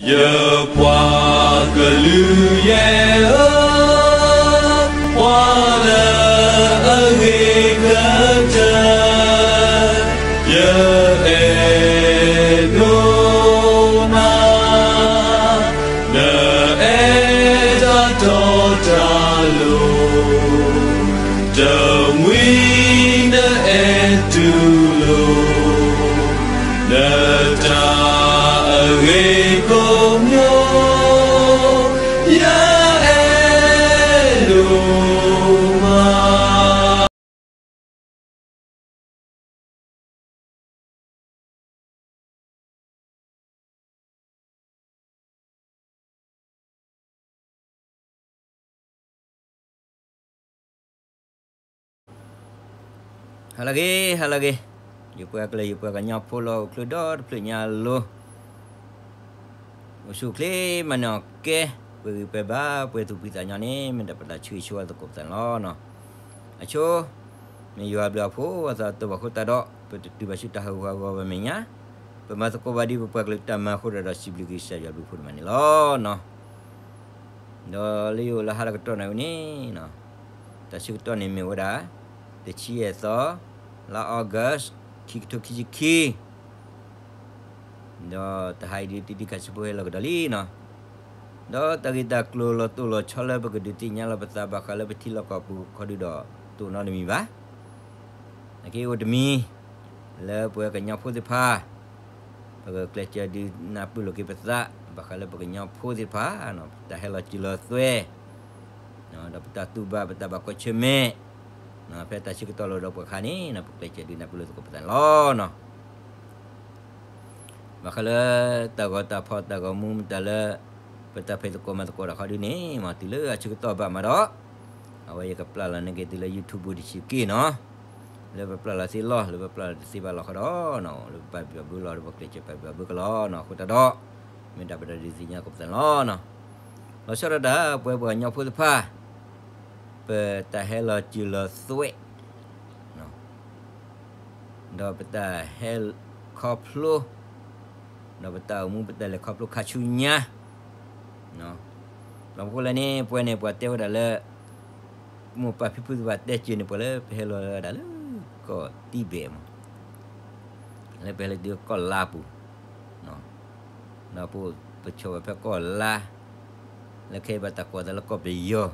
ယပှၤကလုာ်ယဲၢ်ဧၢ, ပှၤလၢအဂ့ၤကတၢၢ်, ယအဲၣ်ဒိးနၤ, နအဲၣ်တၢ်တီတၢ်လိၤ, တမှံၤနအဲၣ်တူၢ်လိာ် နတၢ်အဂ့ၤကိးမံၤ, ယအဲၣ်ဒိးမး. ဟါလၢအဂ့ၤ, ဟါလၢအဂ့ၤ, ယပှၤကလုာ် ယပှၤကညီဖိလၢအိၣ်ချ့ဒီတဖျၢၣ်ညါအလိၤ, အိၣ်ဆူၣ်အိၣ်ချ့မၤနၢၤအီၤကဲ, ပှဲၤဂံၢ်ပှဲၤဘါ ပှဲၤသူၣ်ဖှံသးညီန့ၣ် မ့ၢ်ဒၣ်ပတၢ်ဆၢဂ့ၤဆၢဝါသကိးပသးန့ၣ်လီၤ. အဆိ မ့ၢ်ယွၤအဘျုးအဖှိၣ် အသးတဘၣ်ဃိသတးဒီး ပတတုၤဘၣ်ဆူတၢ်ဟးဂူာ်ဟးဂီၤဘၣ်မဲာ်ညါ, ပမၤသကိးဘၣ်ဒ်ပပှၤကလုာ်တၢ်မၤအဃိဒီး စံးဘျုးက့ၤကစၢ်ယွၤအဘျုးအဖှိၣ်န့ၣ်မးန့ၣ်လီၤ. ဒီးလၢယအိၣ်လၢဟါလၢကတီၢ်နၤဝဲန့ၣ် တၢ်ဆၢကတီၢ်န့ၣ်မ့ၢ်ဝဲဒၣ် တဆံယဲၢ်သီ လါ August ခံကထိခံဆံခံ ဒီးတဟါအံၤဒုးတံၢ်တံၢ်ခါဆူဖိဟဲလီၤကဒီးလံနီၤ, ဒီးတၢ်ဂ့ၢ်တၢ်ကျိၤလီၤတိၢ်လီၤဆီလၢပကဒုးသ့ၣ်ညါလီၤပသးဘၣ်ဃးလၢပထံလီၢ်ကီၢ်ပူၤခီဒုဒီး တအိၣ်နီတမံၤဘၣ်. နာ်က့အိၣ်တမံၤ လၢပဝဲကညီဖိသ့ၣ်တဖၣ် ပကကျဲးစၢးဒုးနၢ်ပၢၢ်လိာ်က့ၤပသး ဘၣ်ဃးလၢပကညီဖိသ့ၣ်တဖၣ် ပတၢ်ဟဲလီၤစၢၤလီၤသွဲၣ် ဒီးပတၢ်တူၢ်ဘၣ် ပတၢ်ဘၣ်ကွၢ်ဆၢၣ်မဲာ် ဖဲတၢ်ဆၢကတီၢ်လီၤဒီးပှၤခါန့ၣ် ပကျဲးစၢးဒုးနၢ်ပၢၢ်လိာ်သကိးပသးန့ၣ်လီၤ. ဘၣ်ဃးလၢတၢ်ဂီၤတၢ်ဖီၣ် တၢ်ဂီၤမူ မတၤလၢ ပတၢ်ဖံးသကိးမၤသကိးတၢ်ခီဒုန့ၣ် မ့ၢ်တုၤလၢအဆၢကတီၢ်ဘၣ်မးဒီး အဝဲယကပျၢ်လီၤန့ၢ်က့ၤသုလၢ YouTube တဆံးက့ၢ်နီၤ, လၢပပျၢ်လီၤသ့လီၤ လၢပပျၢ်လီၤတသ့ဘၣ်လီၤဃီဒီး လၢပပာ်ဘံၣ်ပာ်ဘၢလီၤ ဒီးပကျဲးစၢးပာ်ဘံၣ်ပာ်ဘၢကလီနီၤ, အဃိသတးဒီး မ့ၢ်ဒၣ်ပတၢ်ဒုးသ့ၣ်ညါသကိးပသးန့ၣ်လီၤ. လီၤဆီဒၣ်တၢ် ပဝဲပှၤကညီဖိသ့ၣ်တဖၣ် ပတၢ်ဟဲလီၤစၢၤလီၤသွဲၣ် ဒီးပတၢ်ဟဲခီဖျိ ဒီးပတၢ်အိၣ်မူပတၢ်လဲၤခီဖျိခါဆူညါ, ဘၣ်မနုၤဃိလဲၣ်န့ၣ် ပဝဲန့ၣ် ပှၤတဲဝဲဒၣ်လၢ မိၢ်ပၢ်ဖံဖုသ့ၣ်တဖၣ်တဲစၢၤန့ၣ် ပှၤလၢပဟဲလီၤဝဲဒၣ်လၢကီၢ်တံဘဲၣ်မး လၢပဟဲလီၤတုၤကီၢ်လါပူၤ, ဒီးပအိၣ်ပဆိးဝဲဖဲကီၢ်လါ, လၢခဲအံၤဘၣ်တၢ်ကိးသးလၢကီၢ်ပယီၤ,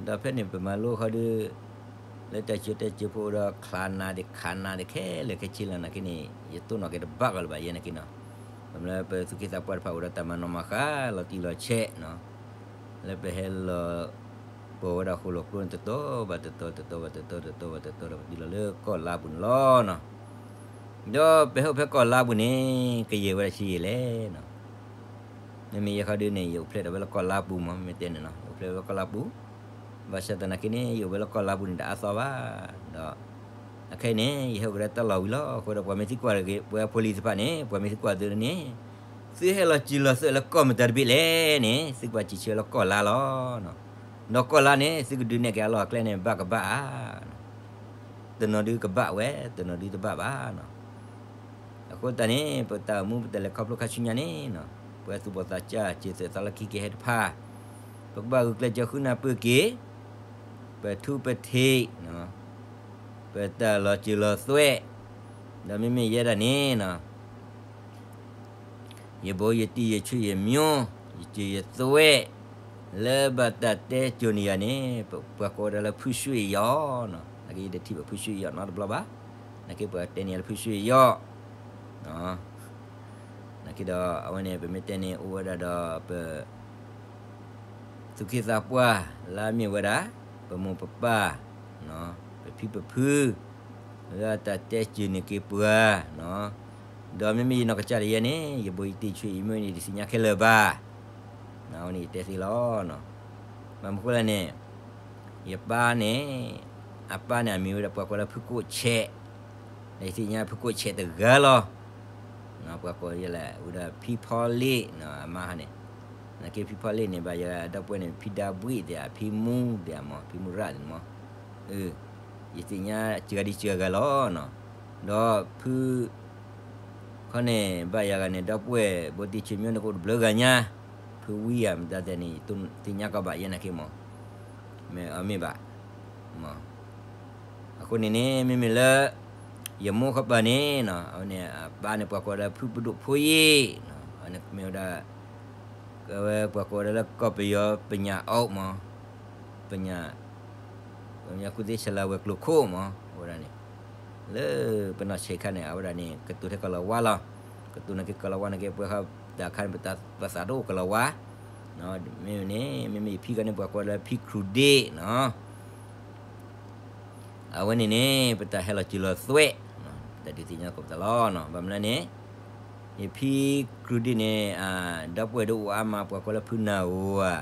ဒီးဖဲန့ၣ်ပမၤလိဃီဒု လၢတၢ်ဆၢတဲာ်စၢၤဖိဒီး ချါနၤဒံးခးနၤဒံးခဲလၢာ်ခဲဆ့လီၤနာ်က့န့ၣ် ယတိၢ်နီၣ်က့ၤတဘၣ်ကီးလၢၤဘၣ်ယဲနာ်က့နီၤ, ဘၣ်မနုၤလၢပသူၣ်က့သးပှၢ်တဖၣ်အိၣ်ဒီးတၢ်မၤနီၣ်မၤဃါလီၤတံၢ်လီၤဆဲးနီၤ, လၢပဟဲလီၤ ပိာ်ဝဲဒၣ်ဃိၣ်လီၤကျိန့ၣ် တတီၤဘၣ်တတီၤ တတီၤဘၣ်တတီၤ တတီၤဘၣ်တတီၤ ဒီးပတုၤလီၤလၢကီၢ်လါပူၤန့ၣ်လီၤ. ဒီးပဟဲအိၣ်ဖဲကီၢ်လါပူၤန့ၣ် ကယဲၢ်ဝဲဒၣ်ဆံးယံာ်လဲၣ်နီၤ, မ့မ့ၢ်ယဲခီဒုန့ၣ် ယအိၣ်ဖျဲၣ်ထီၣ်ဝဲလၢကီၢ်လါပူၤမး မ့ၢ်တဲန့ၣ်နီၤ ယအိၣ်ဖျဲၣ်ဝဲလၢကီၢ်လါပူၤ, ဘၣ်ဆၣ်သနာ်က့န့ၣ် ယအိၣ်ဝဲလၢကီၢ်လါပူၤန့ၣ် တအါသီဘၣ်, ဒီး အခဲအံၤန့ၣ် ယဟဲအိၣ်ကဒီးတၢ်လီၢ်ဝံၤလီၤ. အဃိဒီးပှၤမ့ၢ်သံကွၢ်တဂ့ၤ ပှၤဖိလံၤသ့ၣ်တဖၣ်န့ၣ် ပှၤမ့ၢ်သံကွၢ်သုန့ၣ် သုဟဲလီၤစၢၤလီၤသွဲၣ်လၢကီၢ်မတၤတဘ့ၣ်လဲၣ်န့ၣ် သုကဘၣ်စံးဆၢလၢကီၢ်လါလီၤ. ဒီးကီၢ်လါန့ၣ် သုကဒုးနဲၣ်က့ၤအလီၢ်အကျဲန့ၣ် ဘၣ်ကဘၣ်ဧါ, တနီၤဒုကဘၣ်ဝဲ တနီၤဒုတဘၣ်ဘၣ်နီၤ. အဃိသတးန့ၣ် ပတၢ်အိၣ်မူပတၢ်လဲၤခီဖျိခါဆူညါန့ၣ် ပဝဲသူၣ်ဘီၣ်သးစၢ် စၢၤသွဲၣ်သးလၢခံက့ၤဟဲတဖၣ် ပကဘၣ်ဂုာ်ကျဲးစၢးဃုနၢ်ပၢၢ်က့ၤ ပထူပထံး ပတၢ်လီၤစၢၤလီၤသွဲၣ်, ဒီးမ့မ့ၢ်ယဲဒၣ်န့ၣ် ယဘိယတံၢ်ယဆွေယမျိုး ယစၢၤယသွဲၣ် လၢဘၣ်တၢ်တဲစိၤန့ၢ်ယၤန့ၣ် ပှၤကိးဝဲဒၣ်လၢဖုရွှ့ၣ်ယီၣ်နီၤ, နာ်က့ယတထံၣ်ဘၣ်ဖုရွှ့ၣ်ယီၣ်နီတဘျီဘၣ်, နာ်က့ပှၤတဲန့ၢ်ယၤလၢဖုရွှ့ၣ်ယီၣ် နာ်က့ဒီး အဝဲန့ၣ် ပမ့ၢ်တဲန့ၣ် အိၣ်ဝဲဒၣ်ဒီးပ သူၣ်က့သးပှၢ် လၢအမ့ၢ်ဝဲဒၣ် ပမိၢ်ပပၢ် ပဖံပဖု လၢအတၢ်တဲစၢၤန့ၢ်က့ၤပှၤ, ဒီးမ့မ့ၢ်ယနီၢ်ကစၢ်ဒၣ်ယဲန့ၣ် ယဘိယတံၢ်ဆွေယမျိုးန့ၣ် ယတသ့ၣ်ညါခဲလၢာ်ဘၣ်, အဝဲန့ၣ်ယတဲသ့လီၤ. ဘၣ်မနုၤဃိလဲၣ်န့ၣ် ယပၢ်န့ၣ် အပၢ်န့ၣ် အမံၤဝဲဒၣ်ပှၤကိးလၢဖုကိးဆဲး, ယသ့ၣ်ညါဖုကိးဆဲးတဂၤလီၤ. ပှၤကိးယဲလဲၣ် ဝဲဒၣ်ဖံဖီလ့ၣ် အမါဟါန့ၣ်, နာ်က့ဖံဖီလ့ၣ်န့ၣ် ဘၣ်ယၤဒီပုၢ်ဝဲၢ်န့ၣ် ဖံဒါဘှံးသ့ၣ်ဧါ ဖံမူသ့ၣ်ဧါမး ဖံမူရၣ်သ့ၣ်မး, ယသ့ၣ်ညါစှၤဂၤဒ်စှၤဂၤလီၤ. ဒီးဖု ခီန့ၣ် ဘၣ်ယၤဂၤန့ၣ် ဒီပုၢ်ဝဲၢ် ဘိတံၢ်ဆံးမၠိၣ်န့ၣ် ကအိၣ်တဘျုးဂၤညါ, ဖုဝံဧါ မတၤတဲန့ၣ် သ့ၣ်ညါကီးဘၣ်ယဲနာ်က့မး, မ့ၢ်အမ့ၢ်ဘၣ်, အဃိန့ၣ်န့ၣ် မ့မ့ၢ်လၢ ယမိၢ်ခီပၤန့ၣ်နီၤ အဝဲန့ၣ် အပၢ်န့ၣ် ပှၤကိးဝဲဒၣ်ဖုပဒိၣ်ဖိယ့ၢ်, အဝဲန့ၣ်မ့ၢ်ဝဲဒၣ် အဝဲပှၤကိးဝဲဒၣ်လၢကီၢ်ပယီၤ ပညၣ်အီၣ်မး, ပညၣ် ပညၣ်ကူၣ်သ့ၣ်ဆဲးလၤဝဲၤကျိၤခိၣ်မး အဝဲဒၣ်န့ၣ် လၢပနီၢ်ဆံးခါန့ၣ် အဝဲဒၣ်န့ၣ် ကတိၤထဲကီၢ်လီၤဝါလီၤ, ကတိၤနာ်က့ကီၢ်လီၤဝါနာ်က့ ပှၤခါတၢ်ခါန့ၣ် ပသးဒိၣ်ကီၢ်လီၤဝါ, မ့မ့ၢ်န့ၣ် မ့မ့ၢ်ယဖံခါန့ၣ် ပှၤကိးလၢဖံခရူၣ်ဒ့ၣ်နီၤ အဝဲန့ၣ်န့ၣ် ပတၢ်ဟဲလီၤစၢၤလီၤသွဲၣ်, ပတၢ်ဒုးသ့ၣ်ညါသကိးပသးလီၤနီၤ, ဘၣ်မနုၤလဲၣ်န့ၣ် ယဖံခရူၣ်ဒ့ၣ်န့ၣ် ဒီပုၢ်ဝဲၢ်ဒိၣ်အိၣ်အါမး ပှၤကိးလၢဖုနၢ်ဧိၤဧါ,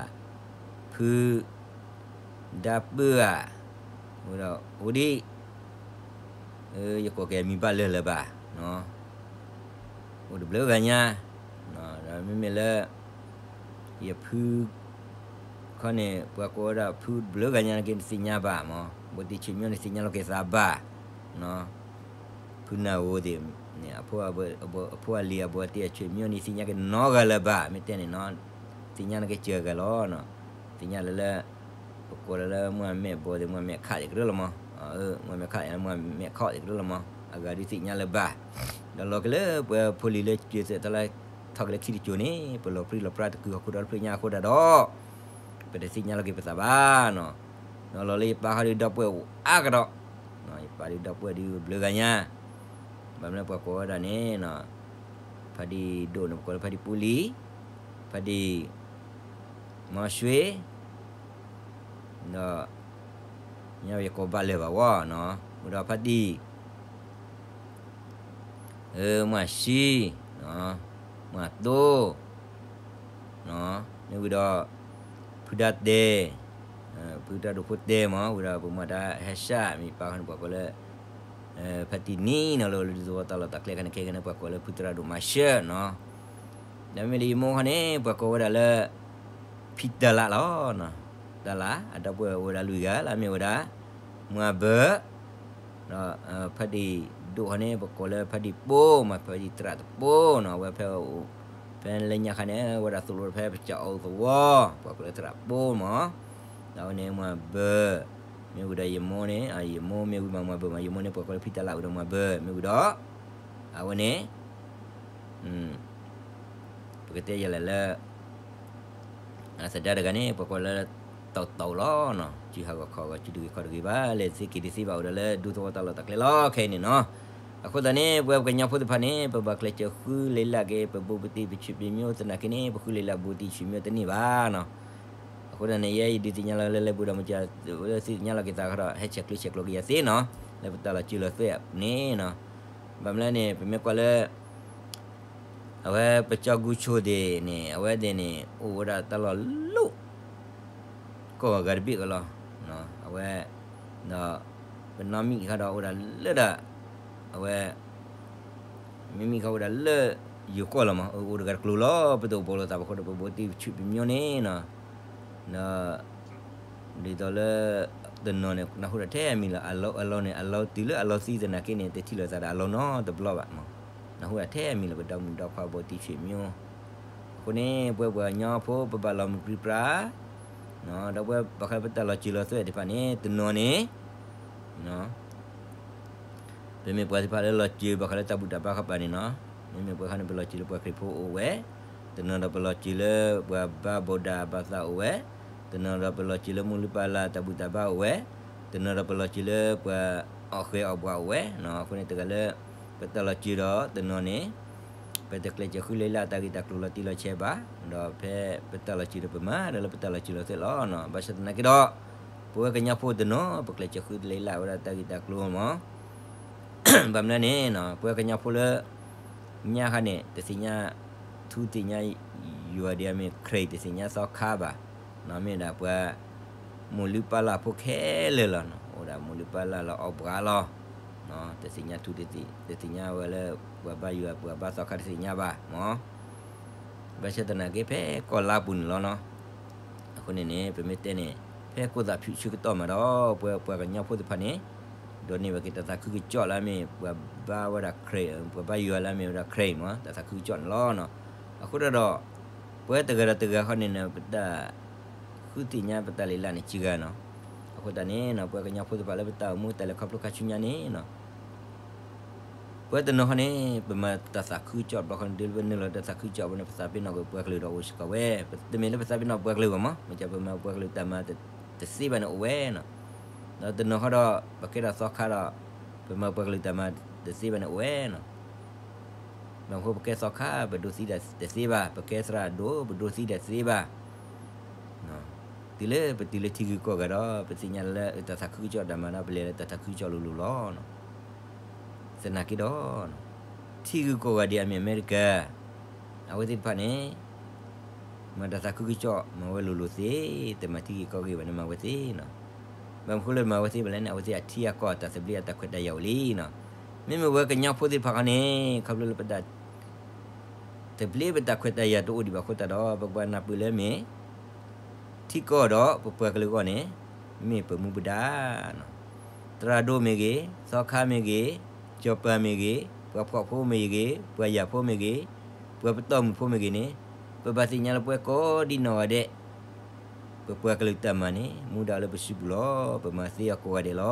ဖု ဒါပၢၢ်ဧါ, အိၣ်ဒီး အိၣ်ဒံး ယကိးက့ၤအမံၤဘၣ်လၢာ်လၢၤဘၣ်, အိၣ်တဘျုးဂၤညါ, ဒီးမ့မ့ၢ်လၢ ယဖု ခီန့ၣ် ပှၤကိးဝဲဒၣ်ဖုတဘျုးဂၤညါနာ်က့ နသ့ၣ်ညါဘၣ်မး, ဘိတံၢ်ဆံးမၠိၣ်န့ၣ် သ့ၣ်ညါလီၤက့ၤသးဘၣ်, ဖုနၢ်ဧိၤသ့ၣ်န့ၣ် အဖိအလံၤအဘူးအတံၢ်အဆံးမၠိၣ်န့ၣ် သ့ၣ်ညါက့ၤနီတဂၤလၢၤဘၣ်, မ့ၢ်တဲန့ၣ်နီၤ, သ့ၣ်ညါနာ်က့ၤစှၤဂၤလီၤ, သ့ၣ်ညါလၢလၢ ပကိးလၢလၢမုၢ်မဲာ်ဘီသ့ၣ် မုၢ်မဲာ်ခးသ့ၣ်ကရၢလီၤမး, မုၢ်မဲာ်ခး မုၢ်မဲာ်ခီၣ်သ့ၣ်ကရၢလီၤမး, အဂၤဒုးသ့ၣ်ညါလၢၤဘၣ်, ဒီးလီၤက့ၤလၢပှၤဖိလံၤလၢစၢၤသွဲၣ်ထီၣ်လၢ ထီၣ်က့ၤလၢခံတစိၤန့ၣ် ပလီၤပြံလီၤပြါတကုာ်ဟီၣ်ခိၣ်ဒီတဖျၢၣ်ညါအဃိဒၣ်ဒီး ပတသ့ၣ်ညါလီၤက့ၤပသးဘၣ်နီၤ, ဒီးလီၤလၢယပၢ်ဃီဒုးဒီပုၢ်ဝဲၢ်အိၣ်အါကဒီး, ယပၢ်ဒုးဒီပုၢ်ဝဲၢ်ဒုးတဘျုးဂၤညါ, ဘၣ်မနုၤပှၤကိးဝဲဒၣ်န့ၣ် ဖါတံၢ်ဒိၣ်န့ၣ် ပကိးလၢဖါတံၢ်ပူလံၤ, ဖါတံၢ် မီၢ်ဆွ့, ဒီး ညါဝဲယကိးဘၣ်လၢၤဘၣ်ဝဲနီၤ, ဝံၤဒီးဖါတံၢ် မီၢ်ဆံ, မီၢ်သိ, မ့ၢ်ဝံၤဒီး ဖုဒါတဲ, ဖုတၢ်ဒိၣ်ဖိတဲမး, ဝံၤဒီးပမၤတၢ်ဟဲစၢ် မ့ၢ်ပၢ်ခီန့ၣ် ပှၤကိးလၢ ဖါတံၢ်နံၤနီၤ လၢဒူသဝီတၢ်လီၢ်တၢ်ကျဲခါန့ၣ် ခဲကနံၣ်န့ၣ် ပှၤကိးလၢဖုသရၣ်ဒိၣ်မၤရှၢၣ်နီၤ, ဒီးမ့မ့ၢ်လၢယမိၢ်ခီန့ၣ် ပှၤကိးဝဲဒၣ်လၢ ဖံတၢ်လးလီၤ, တၢ်လး အဒီပုၢ်ဝဲၢ်အိၣ်ဝဲဒၣ်လွံၢ်ဂၤ လၢအမ့ၢ်ဝဲဒၣ် မုၢ်ဘၢၣ်, ဒီး ဖါတံၢ်ဒိၣ်ခီန့ၣ် ပကိးလၢဖါတံၢ်ပိ, မ့ၢ်ဖါတံၢ်သရၣ်တပိနီၤ, အဝဲဖဲ ဖဲလၢညါခါန့ၣ် ဝဲဒၣ်သိၣ်လိဖဲပစၢ်အီၣ်သဝီ, ပှၤကိးလၢသရၣ်ပိမး, ဒီးအဝဲန့ၣ်မုၢ်ဘၢၣ်, မ့ၢ်ဝံၤဒီးယမိၢ်န့ၣ် ယမိၢ်မ့ၢ်ဝံၤမးမုၢ်ဘၢၣ်မး, ယမိၢ်န့ၣ် ပှၤကိးလၢဖံတၢ်လးဝံၤဒီးမုၢ်ဘၢၣ် မ့ၢ်ဝံၤဒီး အဝဲန့ၣ် ပကတဲယဲလဲၣ်လၢ အသဒါတဂၤန့ၣ် ပှၤကိးလၢ တီတီလီၤနီၤ, စုဟးဂီၤခီဂီၤ စုတဂ့ၤခီတဂ့ၤဘၣ်, လဲၤသ့က့ၤတသ့ဘၣ် အိၣ်ဒီးလၢဒူသဝီတၢ်လီၢ်တၢ်ကျဲလီၤ ခဲအံၤန့ၣ်နီၤ, အဃိသတးန့ၣ် ပဝဲပကညီဖိသ့ၣ်တဖၣ်န့ၣ် ပဘၣ်ကျဲးစၢးဃုလံာ်လၢ်က့ၤ ပဘူးပတံၢ်ပဆံးပမျိုးသနာ်က့န့ၣ် ပဃုလံာ်လၢ်ဘူးတံၢ်ဆံးမျိုးတန့ၢ်ဘၣ်နီၤ, အဃိသတးန့ၣ် ယဲယဒုးသ့ၣ်ညါလီၤလၢလဲၤဘူးဒီးမုၢ်က သ့ၣ်ညါလီၤက့ၤသးခီဒီး ဟဲဆဲးကျိးဆဲးကျိးက့ၤယၤသ့နီၤ, လၢပတၢ်လီၤစၢၤလီၤသွဲၣ်န့ၣ်နီၤ, ဘၣ်မနုၤလဲၣ်န့ၣ် ပမ့ၢ်ကွၢ်လၢ အဝဲပကၠီၣ်ကူဆိသ့ၣ်န့ၣ် အဝဲသ့ၣ်န့ၣ် အိၣ်ဝဲဒၣ်တၢ်လီၢ်လၢ ကီၢ်ဂၤတဘ့ၣ်ကလီၤ, အဝဲ ဒီး ပနီၢ်မံၣ်ခါဒီးအိၣ်ဒၣ်လၢဒၣ် အဝဲ မ့မ့ၢ်ခါအိၣ်ဒၣ်လၢ ယိၤကီၢ်လီၤမး, အိၣ်တဂၤတကျိၤလီၤ, ပတအိၣ်ဘူးလိာ်သးဘၣ်ဃိဒီး ပဘူးတံၢ်ပဆံးပမျိုးန့ၣ်နီၤ, ဒီး ဒ်သိးလၢ တနီၤန့ၣ် နၢ်ဟူဒၣ်ထဲအမံၤလီၤ, အလီၤန့ၣ် အလီၤတုၤလၢအလီၤသံသနာ်က့န့ၣ် တထံၣ်လိာ်သးဒီးအလီၤနီတဘျီဘၣ်မး, နၢ်ဟူဒၣ်ထဲအမံၤလီၤ ပဒီမုၣ်ဒီခွါဘူးတံၢ်ပဆံးပမျိုး, အဃိန့ၣ် ပဝဲပှၤကညီဖိ ပဘၣ်လီၤမုၢ်ပြံပြါ ဒီးပဝဲဘၣ်ဃးလၢပတၢ်လီၤစၢၤလီၤသွဲၣ်သ့ၣ်တဖၣ်န့ၣ် တနီၤန့ၣ် ပမ့ၢ်ပှၤသ့ၣ်တဖၣ်လၢလီၤစၢၤဘၣ်ဃးလၢတၢ်ဘူၣ်တၢ်ဘါခီပၤန့ၣ်နီၤ, မ့မ့ၢ်ပှၤခါန့ၣ် ပလီၤစၢၤလၢပှၤခရံာ်ဖိအိၣ်ဝဲ, တနီၤဒီးပလီၤစၢၤလၢပှၤဘါဘိးဒၣ်ဘၣ်သးအိၣ်ဝဲ, တနီၤဒီးပလီၤစၢၤလၢမုၢ်လုၢ်ပၢ်လၢ်တၢ်ဘူၣ်တၢ်ဘါအိၣ်ဝဲ, တနီၤဒီးပလီၤစၢၤလၢပှၤအီၣ်ဃဲၤအီၣ်ဘှးအိၣ်ဝဲ, အဃိန့ၣ်တဂၤလၢ ပတၢ်လီၤစၢၤဒီးတနီၤန့ၣ် ပတကျဲးစၢးဃုလံာ်လၢ်တၢ်ဂ့ၢ်တၢ်ကျိၤလီၤတံၢ်လီၤဆဲးဘၣ်, ဒီးဖဲပတၢ်လီၤစၢၤဒီးပမၤဒီးလၢပတၢ်လီၤစၢၤလီၤသွဲၣ်လီၤ. ဘၣ်ဆၣ်သနာ်က့ဒီး ပဝဲကညီဖိတနီၤ ပကျဲးစၢးဃုလံာ်လၢ်ဝဲဒၣ်တၢ်ဂ့ၢ်တၢ်ကျိၤမး ဘၣ်မနုၤန့ၣ် ပဝဲကညီဖိလၢ ညါခါန့ၣ် တသ့ၣ်ညါ ထူသ့ၣ်ညါယွၤဒ်အမ့ၢ်ခရံာ် တသ့ၣ်ညါသီခါဘၣ်, မ့ၢ်ဒၣ်ပှၤ မိၢ်လုၢ်ပၢ်လၢ်ဖိခဲလၢာ်လီၤ. အိၣ်ဒၣ်မိၢ်လုၢ်ပၢ်လၢ်လၢအီၣ်ဘှးလီၤ. တသ့ၣ်ညါထူ တသ့ၣ်ညါဝဲလၢ ပှၤဘါယွၤပှၤဘါသီခါတသ့ၣ်ညါဘၣ်မး ဘၣ်ဆၣ်သနာ်က့ဖဲကီၢ်လါပူၤန့ၣ်လီၤနီၤ. အဃိန့ၣ်န့ၣ် ပမ့ၢ်တဲန့ၣ် ဖဲကိၣ်သးဖံးဆၢကတီၢ်မးဒီး ပဝဲပှၤကညီဖိသ့ၣ်တဖၣ်န့ၣ် ဒိးန့ၢ်ဘၣ်က့ၤတၢ်သးခုကစီၣ်လၢအမ့ၢ်ပှၤဘါဝဲဒၣ် crane, ပှၤဘါယွၤလၢအမ့ၢ်ဝဲဒၣ် crane မ့ၢ် တၢ်သးခုကစီၣ်န့ၣ်လီၤ. အဃိတၢ်ဒီး ပဝဲတဂၤဒီးတဂၤဃီန့ၣ် ပတၢ်ဃုသ့ၣ်ညါပတၢ်လဲၤလၢ်န့ၣ်စှၤဂၤနီၤ. အဃိသတးန့ၣ် ပှၤကညီဖိသ့ၣ်တဖၣ်လၢပတၢ်အိၣ်မူတၢ်လဲၤခီဖျိခါဆူညါန့ၣ် ပှၤတနီၤဃီန့ၣ် ပမၤတၢ်သးခုကစီၣ်တဘျီဃီန့ၣ် ဒ်လၢပနုာ်လီၤတၢ်သးခုကစီၣ်အဃိန့ၣ် ပသးပ့ၤနီၣ်ကွံာ်ပှၤကလုာ်ဒီးအိၣ်စ့ၢ်ကီးဝဲ, တမ့ၢ်လၢပသးပ့ၤနီၣ်ပှၤကလုာ်ဘၣ်မး, မ့ၢ်ပမၤပှၤကလုာ်တၢ်မၤတသ့ဘၣ်န့ၣ်အိၣ်ဝဲနီၤ. ဒီးတနီၤဃီဒီး ပကဲထီၣ်သီခါဒီး ပမၤပှၤကလုာ်တၢ်မၤတသ့ဘၣ်န့ၣ်အိၣ်ဝဲနီၤ. ဘၣ်မနုၤဃိ ပကဲသီခါ ပဒိးသံတၢ်တသ့ဘၣ်, ပကဲသရၣ်ဒိၣ် ပဒိးသံတၢ်တသ့ဘၣ်. တုၤလၢပတုၤလၢထံဂုၤကီၢ်ဂၤဒီး ပသ့ၣ်ညါလၢတၢ်သးခုကစီၣ်တၢ်မၤဒီး ပလဲၤလၢတၢ်သးခုကစီၣ်လိၤလိၤလီၤ. သနာ်က့ဒီး ထံဂုၤကီၢ်ဂၤဒ်အမ့ၢ်အမဲရကၤ အဝဲသ့ၣ်တဖၣ်န့ၣ် မၤတၢ်သးခုကစီၣ် မၤဝဲလိၤလိၤသ့, တမၤထံဂ့ၢ်ကီၢ်ဂ့ၢ်ဘၣ်န့ၣ် မၤဝဲသ့နီၤ. ဘၣ်မနုၤဃိလၢမၤဝဲသ့ဘၣ်လဲၣ်န့ၣ် အဝဲသ့ၣ်အထံအကီၢ်အတၢ်သဘျ့အတၢ်ခွဲးတၢ်ယာ်အိၣ်လံနီၤ. မ့မ့ၢ်ဝဲကညီဖိသ့ၣ်တဖၣ်ခီန့ၣ် ခီဖျိလၢပတၢ် သဘျ့ပတၢ်ခွဲးတၢ်ယာ်တအိၣ်ဒံးဘၣ်အဃိသတးဒီး ပကဘၣ်နၢ်ပၢၢ်လၢမ့ၢ် ထံကီၢ်ဒီးပပှၤကလုာ်အဂီၢ်န့ၣ် မ့ၢ်ပမူပဒါနီၤ. သရၣ်ဒိၣ်မ့ၢ်ဂ့ၤ, သီခါမ့ၢ်ဂ့ၤ, စီၤပၤမ့ၢ်ဂ့ၤ, ပှၤဖှီၣ်ဖိမ့ၢ်ဂ့ၤ, ပှၤယာ်ဖိမ့ၢ်ဂ့ၤ, ပှၤပတီၢ်မုၢ်ဖိမ့ၢ်ဂ့ၤန့ၣ် ပဘၣ်သ့ၣ်ညါလၢပှၤကိးဒံနီၢ်ဂၤဒဲး ပပှၤကလုာ်တၢ်မၤန့ၣ် မူဒါအိၣ်လၢပစုပူၤလီၤ. ပမၤသ့အီၤကိးဂၤဒဲးလီၤ.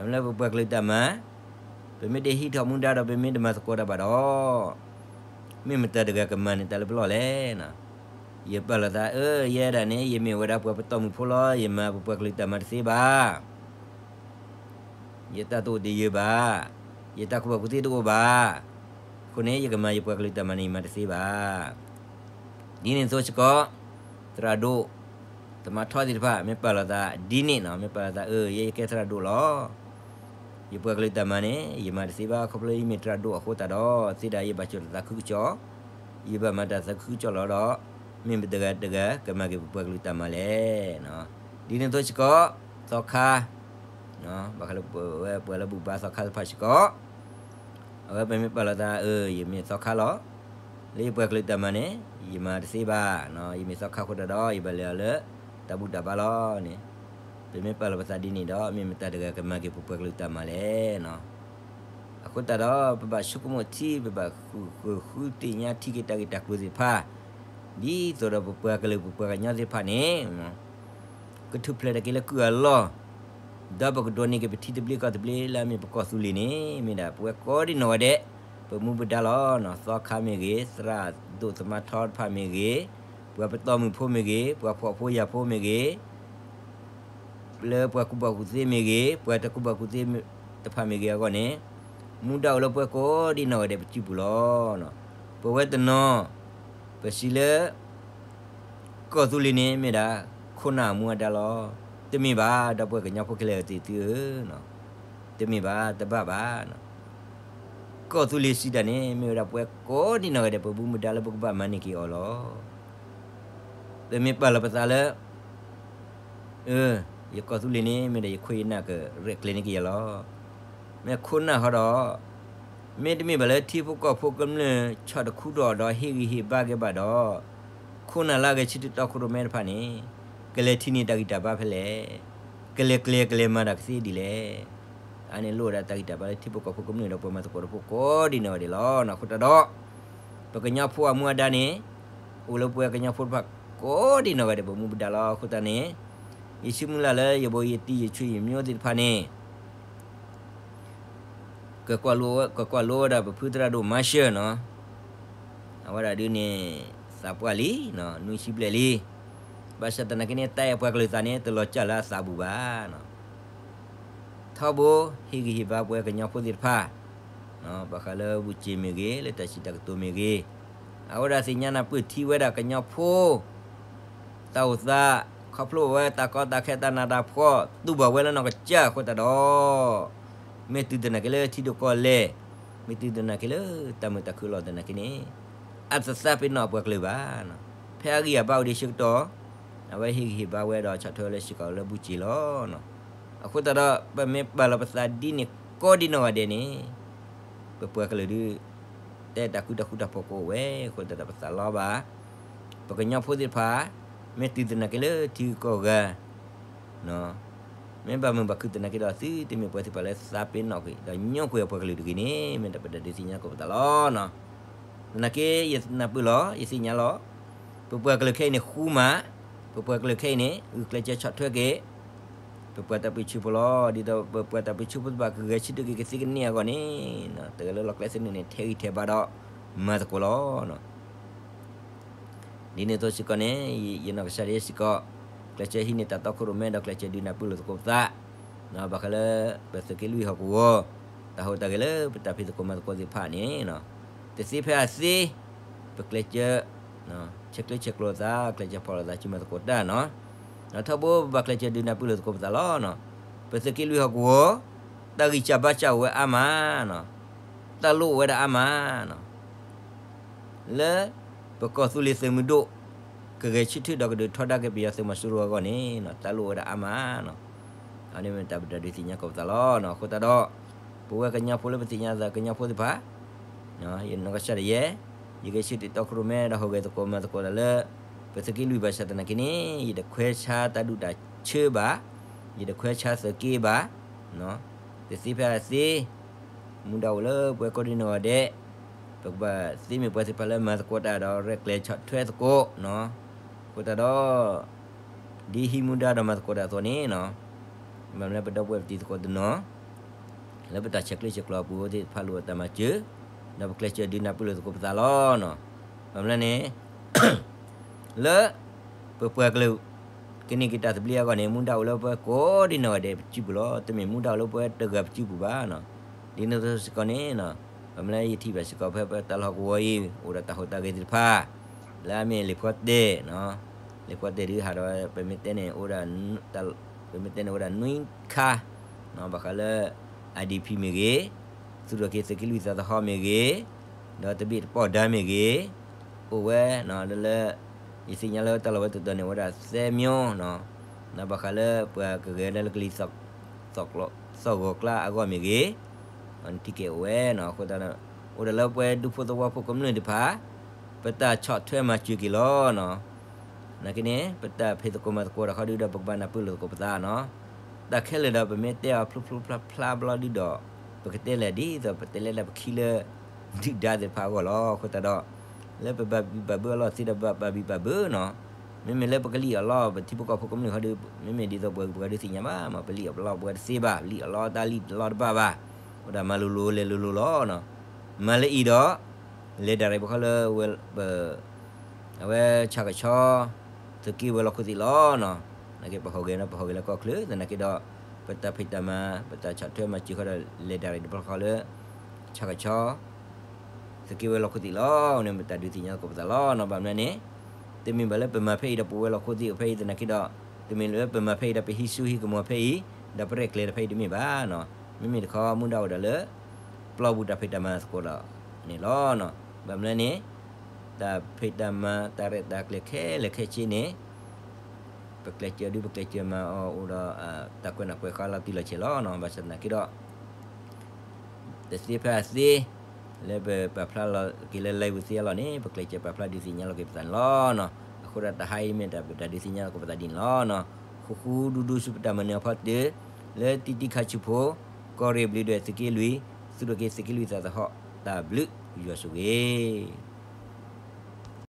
ဘၣ်မနုၤလၢပပှၤကလုာ်တၢ်မၤ ပမ့ၢ်တဟံးထီၣ်မူဒါဒီး ပမ့ၢ်တမၤသကိးတၢ်ဘၣ်ဒီး မ့ၢ်မတၤတဂၤကမၤန့ၢ်တၢ်လၢပလီၢ်လဲၣ်နီၤ. ယပာ်လီၤသး အၢ ယဲဒၣ်န့ၣ် ယမ့ၢ်ဝဲဒၣ်ပှၤပတီၢ်မုၢ်ဖိလီၤ. ယမၤပပှၤကလုာ်တၢ်မၤတသ့ဘၣ်. ယတၢ်တအိၣ်တယၢၤဘၣ်, ယတၢ်ကူၣ်ဘၣ်ကူၣ်သ့တအိၣ်ဘၣ်. အဃိန့ၣ် ယကမၤယပှၤကလုာ်တၢ်မၤန့ၣ် ယမၤတသ့ဘၣ်. ဒ်န့ၣ်အသိးစ့ၢ်ကီး သရၣ်ဒိၣ် သမါထီသ့ၣ်တဖၣ် မ့ၢ်ပာ်လီၤသးဒ်န့ၣ်နီၤ, မ့ၢ်ပာ်လီၤသး အၢ ယဲယကဲသရၣ်ဒိၣ်လီၤ. ယပှၤကလုာ်တၢ်မၤန့ၣ် ယမၤတသ့ဘၣ် ခီဖျိယမ့ၢ်သရၣ်ဒိၣ်အဃိသတးဒီး သ့ဒၣ်ယဘၣ်စိာ်တၢ်သးခုကစီၣ်, ယဘၣ်မၤတၢ်သးခုကစီၣ်လီၤဒီး မ့ၢ်မတၤတဂၤကမၤက့ၤပပှၤကလုာ်တၢ်မၤလဲၣ်နီၤ. ဒ်န့ၣ်အသိးစ့ၢ်ကီး သီခါ ဘၣ်ဃးလၢပဝဲပှၤလၢဘူၣ်ဘါသီခါသ့ၣ်တဖၣ်စ့ၢ်ကီး အဝဲပမ့ၢ်ပာ်လီၤသး အၢ ယမ့ၢ်သီခါလီၤ. လၢယပှၤကလုာ်တၢ်မၤန့ၣ် ယမၤတသ့ဘၣ်. ယမ့ၢ်သီခါအဃိသတးဒီး ယဘၣ်လဲၤအီၤလၢတၢ်ဘူၣ်တၢ်ဘါလီၤန့ၣ်, ပမ့ၢ်ပာ်လီၤပသးဒ်န့ၣ်ဒီး မ့ၢ်မတၤတဂၤကမၤက့ၤပပှၤကလုာ်တၢ်မၤလဲၣ်နီၤ. အဃိသတးဒီး ပဘၣ်ဆိကမိၣ်ထံ ပဘၣ်ဃုဃုသ့ၣ်ညါထံက့ၤတၢ်ဂ့ၢ်တၢ်ကျိၤသ့ၣ်တဖၣ် ဒ်သိးဒီးပပှၤကလုာ်ပပှၤကညီသ့ၣ်တဖၣ်န့ၣ် ကထူၣ်ဖျဲးတၢ်က့ၤလၢကုၢ်အလီၢ်, ဒီးပကဒိးန့ၢ်က့ၤပထံသဘျ့ကီၢ်သဘျ့လၢအမ့ၢ်ပကီၢ်သူလ့ၤန့ၣ် မ့ၢ်ဒၣ်ပဝဲကိးဒံနီၢ်ဂၤဒဲး ပမူပဒါလီၤ. သီခါမ့ၢ်ဂ့ၤ, သရၣ်ဒိၣ်သမါထီတဖၣ်မ့ၢ်ဂ့ၤ, ပှၤပတီၢ်မုၢ်ဖိမ့ၢ်ဂ့ၤ, ပှၤဖှီၣ်ဖိယာ်ဖိမ့ၢ်ဂ့ၤ, လၢပှၤကူၣ်ဘၣ်ကူၣ်သ့မ့ၢ်ဂ့ၤ, ပှၤတၢ်ကူၣ်ဘၣ်ကူၣ်သ့တဖၣ်မ့ၢ်ဂ့ၤအဂီၢ်န့ၣ်, မူဒါအိၣ်လၢပဝဲကိးဒံနီၢ်ဂၤဒဲးပစုပူၤလီၤ. ပဝဲတနီၤ ပစံးလၢ ကီၢ်သူလ့ၤန့ၣ် မ့ၢ်ဒၣ်ခိၣ်နၢ်အမူအဒါလီၤ. တမ့ၢ်ဘၣ် ဒီပုၢ်ဝဲၢ်ကညီဖိခဲလၢာ်သ့ၣ်သုဧၢ, တမ့ၢ်ဘၣ် တဘၣ်ဘၣ်. ကီၢ်သူလ့ၤစံးတၢ်န့ၣ် မ့ၢ်ဝဲဒၣ်ပဝဲကိးဒံနီၢ်ဂၤဒဲး ပမူပဒါလၢပကဘၣ်မၤန့ၢ်က့ၤအီၤလီၤ. ပမ့ၢ်ပာ်လီၤပသးလၢ အၢ ယကီၢ်သူလ့ၤန့ၣ် မ့ၢ်ဒၣ်ယခိၣ်ယနၢ်ကရဲၣ်ကျဲၤန့ၢ်က့ၤယၤလီၤ. မ့ၢ်ခိၣ်နၢ်ဟီဒီး မ့တမ့ၢ်ဘၣ်လၢထံဖိကီၢ်ဖိကမျၢၢ်ဆီၣ်တခူထီၣ်ဒီးဟ့ၣ်ဂံၢ်ဟ့ၣ်ဘါက့ၤဘၣ်ဒီး ခိၣ်နၢ်လၢအဂဲၤဆၢထၢၣ်တီခိၣ်ရိၣ်မဲတဖၣ်န့ၣ် ကလဲၤထံၣ်န့ၢ်တၢ်ဂံၢ်တၢ်ဘါဖဲလဲၣ်, ကလဲၤကျဲၤကလဲၤမၤတၢ်ကသ့ဒ်လဲၣ်. အန့ၣ်လိၣ်ဝဲဒၣ်တၢ်ဂံၢ်တၢ်ဘါလၢထံဖိကီၢ်ဖိကမျၢၢ်ဒီးပှၤမၤသကိးတဖၣ်ကိးဒံနီၢ်ဂၤဒဲးလီၤ. အဃိသတးဒီး ပကညီဖိအမူအဒါန့ၣ် အိၣ်လၢပဝဲကညီဖိတဖၣ်ကိးဒံနီၢ်ဂၤဒဲး ပမူပဒါလီၤ. အဃိသတးန့ၣ် ယဆံမုၢ်လၢ်လၢယဘိယတံၤယဆွေယမျိုးသ့ၣ်တဖၣ်န့ၣ် ကကွၢ်လိဝဲဒၣ်ပဖုသရၣ်ဒိၣ်မၤရှၢၣ်နီၤ, အဝဲဒၣ်ဒုးန့ၣ် သးပှၢ်လံ, နွံဆံဘျဲၣ်လံ. ဘၣ်ဆၣ်သနာ်က့န့ၣ် တၢ်အဲၣ်ပှၤကလုာ်သးန့ၣ် တလီၤစၢ်လၢအသးပူၤဘၣ်. ထီဘိ ဟ့ၣ်ဂံၢ်ဟ့ၣ်ဘါပဝဲကညီဖိသ့ၣ်တဖၣ် ဘၣ်ဃးလၢဘူၣ်စ့ၣ်မ့ၢ်ဂ့ၤ, လၢတၢ်စံးတၢ်ကတိၤမ့ၢ်ဂ့ၤ, အဝဲဒၣ်သ့ၣ်ညါနၢ်ပၢၢ်ထံဝဲဒၣ်ကညီဖိ တၢ်အိၣ်သး, ခီဖျိဝဲတၢ်ကီတၢ်ခဲတၢ်နးတၢ်ဖှီၣ် တူၢ်ဘၣ်ဝဲလၢနီၢ်ကစၢ်အဃိသတးဒီး မ့ၢ်တုၤသနာ်က့လၢထံဒိၣ်ကီၢ်လဲၢ်, မ့ၢ်တုၤသနာ်က့လၢတၢ်မုာ်တၢ်ခုၣ်လီၤသနာ်က့န့ၣ် အတသးပ့ၤနီၣ်အပှၤကလုာ်ဘၣ်. ဖဲအဂံၢ်အဘါအိၣ်ဒံးဆၢကတီၢ် အဝဲဟ့ၣ်ဂံၢ်ဟ့ၣ်ဘါဝဲဒီးဆီၣ်ထွဲဝဲလၢစ့ၢ်ကီးလၢဘူၣ်စ့ၣ်လီၤ. အဃိသတးဒီး ပမ့ၢ်ပာ်လီၤပသးဒ်န့ၣ်ကိးဒံနီၢ်ဂၤဒဲးန့ၣ် ပပှၤကလုာ်ဒုး တၢ်အဲၣ်တၢ်ကွံတၢ်ဃူတၢ်ဖိးကအိၣ်ဝဲအဃိသတးဒီး ပသးလီဘၣ်. ပကညီဖိသ့ၣ်တဖၣ် မ့ၢ်တုၤသနာ်က့လၢထံဂုၤကီၢ်ဂၤ မ့ၢ်ဘၣ်မုာ်ဘၣ်ခုၣ်သနာ်က့ဒီး သုတမ့ၢ်ပှၤသ့ၣ်တဖၣ်လၢသးပ့ၤနီၣ်ကွံာ် ဒီးညိကွံာ်အပှၤကလုာ်တဂ့ၤန့ၣ် မ့ၢ်တၢ်ပဒုးသ့ၣ်ညါသကိးပသးလီၤ. သနာ်က့ ယနၢ်ပၢၢ်လီၤ ယသ့ၣ်ညါလီၤ. ပပှၤကလုာ်ခဲအံၤန့ၣ် ဃူမး, ပပှၤကလုာ်ခဲအံၤန့ၣ် ဂုာ်ကျဲးစၢးဆီၣ်ထွဲက့ၤ ပပှၤတၢ်ပၢဆှၢဖိလီၤ. ဒ်သိးပပှၤတၢ်ပၢဆှၢဖိသ့ၣ်တဖၣ် ကဂဲၤဆၢထၢၣ်က့ၤကသ့ကန့ၢ်အဂီၢ်န့ၣ် တဂၤလၢလီၢ်ကျဲသနၢၣ်န့ၣ် ထဲးဂံၢ်ထဲးဘါဒီး မၤသကိးလီၤ. ဒ်န့ၣ်အသိးစ့ၢ်ကီးန့ၣ် ယနီၢ်ကစၢ်ဒၣ်ယဲစ့ၢ်ကီး ကျဲးစၢးဟံးန့ၢ်တၢ်တီခိၣ်ရိၣ်မဲ ဒီးကျဲးစၢးဒုးနၢ်ပၢၢ်လိာ်သကိးပသး ဘၣ်ဃးလၢ ပသုးက့လွံၢ်ဟီၣ်ကဝီၤ တၢ်ဟူးတၢ်ဂဲၤလၢပတၢ်ဖံးသကိးမၤသကိးသ့ၣ်တဖၣ်န့ၣ် တသ့ဖဲအသ့ ပကျဲးစၢး ဆဲးကျၢဆဲးကျိးသး ကျဲးစၢးဖီၣ်လိာ်သး ဆူမၤသကိးတၢ်နီၤ. ထီဘိပဘၣ်ကျဲးစၢးဒုးနၢ်ပၢၢ်လိာ်သကိးပသးလီၤ. ပသုးက့လွံၢ်ဟီၣ်ကဝီၤ တၢ်ဂံၢ်စၢ်ဘါစၢ်အိၣ်ဝဲအါမး, တၢ်လိၣ်အိၣ်ဝဲဒၣ်အါမး လၢ ပကီၢ်သူလ့ၤသုးမုၢ်ဒိၣ် ကဂဲၤဆၢထၢၣ်ဒီးကဒုးထီဒါက့ၤပယီၤသုးမီၤစိရိၤအဂီၢ်န့ၣ် တၢ်လိၣ်ဝဲဒၣ်အါမးနီၤ. အန့ၣ်မ့ၢ်တၢ်ပတၢ်ဒုးသ့ၣ်ညါကိးပသးလီၤ. အဃိသတးဒီး ပဝဲကညီဖိလၢပသ့ၣ်ညါသးကညီဖိသ့ၣ်တဖၣ် ယနီၢ်ကစၢ်ဒၣ်ယဲ ယဂဲၤဆၢထၢၣ်တီခိၣ်ရိၣ်မဲ ဒီးဟူးဂဲၤသကိးမၤသကိးတၢ်လၢ ပသုးက့လွံၢ်ဘၣ်ဆၣ်သနာ်က့န့ၣ် ယတခွဲးဆါတၢ်ဒူၣ်တၢ်ဆၢဘၣ်, ယတခွဲးဆါသုးက့ဘၣ်, တသ့ဖဲအသ့ မူဒါအိၣ်လၢပှၤကိးဒံနီၢ်ဂၤဒဲး, ပကဘၣ်သ့မ့ၢ်ပှၤသ့ၣ်တဖၣ်လၢမၤသကိးတၢ်ဒီးရဲၣ်ကျဲၤဆီၣ်ထွဲသကိးနီၤ. အဃိသတးဒီး ဒ်ဟံးမူဒါဒီးမၤသကိးတၢ်အသိးန့ၣ်နီၤ, ဘၣ်မနုၤလၢပဒီပုၢ်ဝဲၢ်ပတံၤသကိးတနီၤ လၢပတၢ်ဆဲးကျၢဆဲးကျိးအပူၤသ့ၣ်တဖၣ်လိၣ်တၢ်မၤစၢၤ, ဒီးပကျဲးစၢးဒုးနၢ်ပၢၢ်လိာ်သကိးပသးလီၤနီၤ. ဘၣ်မနုၤလဲၣ်န့ၣ် လၢ ပပှၤကလုာ် ကန့ၢ်က့ၤတၢ်သဘျ့အဂီၢ်န့ၣ် မူဒါအိၣ်လၢပှၤကိးဒံနီၢ်ဂၤဒဲးပစုပူၤလီၤ. တမ့ၢ်မူဒါအိၣ်လၢပှၤတဂၤပစုပူၤဘၣ်နီၤ. ဒ်န့ၣ်အသိးစ့ၢ်ကီးန့ၣ် ဘၣ်မနုၤလၢယထံၣ်ဘၣ်စ့ၢ်ကီးဖဲပတၢ်လီၢ်ဟီၣ်ကဝီၤအံၤ အိၣ်ဒီးတၢ်ဟူးတၢ်ဂဲၤသ့ၣ်တဖၣ် လၢအမ့ၢ်လံာ်ဖီတဲၣ်, လံာ်ဖီတဲၣ်ဒုးဟးဒီး ပမ့ၢ်တဲန့ၣ် ပမ့ၢ်တဲန့ၣ်အိၣ်ဒၣ်နွံခါ ဘၣ်ဃးလၢ IDP မ့ၢ်ဂ့ၤ, သုးထီၣ်က့ၤသုးက့လွံၢ်သးသဟီၣ်မ့ၢ်ဂ့ၤ, ဒီးတဘ့ၣ်တပီၢ်ဒါမ့ၢ်ဂ့ၤ, အိၣ်ဝဲလၢ ယသ့ၣ်ညါလၢတၢ်လီၢ်ဝဲတတီၤန့ၣ် အိၣ်ဝဲဒၣ်သၢမျိုးနီၤ. ဘၣ်ဃးလၢပှၤကဂဲၤလၢကလံၤ သီၣ်ဂီၤကျါအဂီၢ်မ့ၢ်ဂ့ၤ, ထံက့ၤအိၣ်ဝဲနီၤ. အဃိသတး အိၣ်ဒီးလၢပှၤဒူဖိသဝီဖိကမျၢၢ်တဖၣ် ပတၢ်ဆီၣ်ထွဲမၤစၢၤက့ၤလီၤနီၤ. နာ်က့န့ၣ် ပတၢ်ဖံးသကိးမၤသကိးတခီဒုဒီး ပကဘၣ်နၢ်ပၢၢ်လိာ်သကိးပသးနီၤ. တၢ်ခဲလၢာ်ဒီးပမ့ၢ်တဲအီၤဖျိဖျိဖျါဖျါဘျီဒုဒီး ပကတဲလဲၣ်ဒ်သိးပတဲလဲၣ်ဒၣ်ပခံလၢ ဒုၣ်ဒါသ့ၣ်တဖၣ်အဂီၢ်လီၤ. အဃိသတးဒီး လၢပဘၣ်ဘံၣ်ဘၣ်ဘၢအလီၢ်သ့ဒီးဘၣ်ဘံၣ်ဘၣ်ဘၢနီၤ. မ့မ့ၢ်လၢပကလံၣ်အီၣ်လီအီၣ်ပထံဖိကီၢ်ဖိကမျၢၢ်ခီဒီး မ့မ့ၢ်ဒ်သိးပှၤဂုၤပှၤဂၤဒုးသ့ၣ်ညါဘၣ်မး ပလံၣ်အီၣ်လီအီၣ်ပှၤတသ့ဘၣ်, ပလံၣ်အီၣ်လီအီၣ်တၢ်လံၣ်တလီတဘၣ်ဘၣ်. အိၣ်ဒၣ်မၤလိၤလိၤလဲၤလိၤလိၤလီၤ. မၤလၢအံၤဒီး လဲၤဒၣ်ရံၣ်ပခီလၢ ဝဲ ပ အဝဲဆၣ်ကဆီ သုးက့ဝဲၤလီၢ်ခိၣ်သ့ၣ်လီၤနီၤ. နာ်က့ပဟူးဂဲၤနီၤ ပဟူးဂဲၤလၢကီၢ်ချၢ သနာ်က့ဒီး ပတၢ်ဖံးတၢ်မၤ ပတၢ်ဆီၣ်ထွဲမၤစၢၤဃီဒီး လဲၤဒၣ်ရံၣ်တဘျီဃီလၢ ဆၣ်ကဆီ သုးက့ဝဲၤလီၢ်ခိၣ်သ့ၣ်လီၤန့ၣ် ပတၢ်ဒုးသ့ၣ်ညါသကိးပသးလီၤနီၤ. ဘၣ်မနုၤန့ၣ် တမ့ၢ်ဘၣ်လၢပမၤဖဲအံၤဒီးပဝဲၤလီၢ်ခိၣ်သ့ၣ်အိၣ်ဖဲအံၤ သနာ်က့ဒီး တမ့ၢ်လၢပမၤဖဲအံၤဒီးပဟံးစိဟံးကမီၤဖဲအံၤ ဒီးပရဲၣ်ကျဲၤဒီးဖဲအံၤတမ့ၢ်ဘၣ်နီၤ. မ့မ့ၢ်တခီမူဒါအိၣ်ဒီးလၢ ပျီပူၤတၢ်ဖံးတၢ်မၤသကိးဒီးန့ၣ်လီၤနီၤ. ဘၣ်မနုၤလဲၣ်န့ၣ် တၢ်ဖံးတၢ်မၤတၢ်ရဲၣ်တၢ်ကျဲၤခဲလၢာ်ခဲဆ့န့ၣ် ပကျဲးစၢးဒုးပကျဲးစၢးမၤအီၤအိၣ်ဒီး တၢ်ကွဲးနီၣ်ကွဲးဃါလီၤတံၢ်လီၤဆဲးလီၤနီၤ. ဘၣ်ဆၣ်သနာ်က့ဒီး တသ့ဖဲအသ့ လၢပပာ်ဖျါလီၤက့ၤလၢ live သ့အလီၢ်န့ၣ် ပကျဲးစၢးပာ်ဖျါဒုးသ့ၣ်ညါလီၤက့ၤပသးန့ၣ်လီၤ. အဃိဒီးတဟါအံၤမ့ၢ်တၢ်ပတၢ်ဒုးသ့ၣ်ညါလီၤက့ၤပသးဒ်န့ၣ်လီၤ. ဃူဃူဒူဒူဆူပတၢ်မၤနၢၤအဖီတၢၢ် လၢတံတံခါဆူဖိ ကီၢ်ရ့ၣ်ဘျုးဒွဲၣ်သုးက့လွံၢ် သုးထီၣ်က့ၤသုးက့လွံၢ်သးသဟီၣ် တၢ်ဘျုးယွၤဆိၣ်ဂ့ၤ